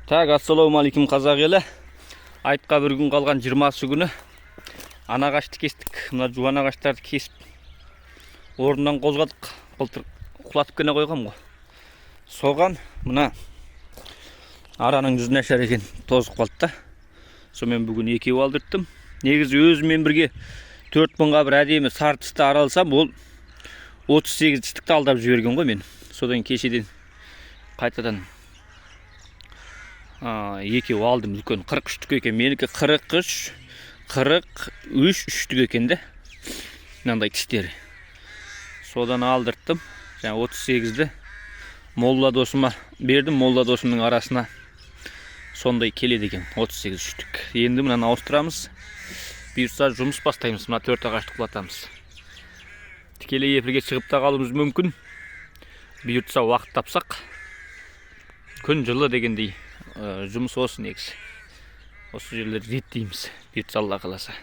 Так, ассалаумағалейкум, қазақ елі! Айтқа бір күн қалған 20-сы күні ана ағашты кестік. Мына жуан ағаштарды кесіп, орнынан қозғадық. Былтыр құлатып кене қойғам ғой. Соған мына араның жүзі нашар екен, тозып қалды да. Сонымен бүгін екеу алдырттым. Негізі өзімен бірге 4000-ға бір әдемі сары тісті ара алсам, ол 38 тістікті алдап жіберген ғой мен. Содан кешеден қайтадан екеу алдым, үлкен 43-тік екен. Менікі 43, 43 үштік екен де, мынандай тістері. Содан алдырттым. Жаңа 38-ді молла досыма бердім. Молла досымның арасына сондай келеді екен, 38 үштік. Енді мынаны ауыстырамыз. Бұйырса, жұмыс бастаймыз. Мына төрт ағашты құлатамыз. Тікелей эфирге шығып та қалуымыз мүмкін. Бұйыртса, уақыт тапсақ, күн жылы дегендей, жұмыс осы негізі. Осы жерлерді реттейміз, бұйыртса, Алла қаласа.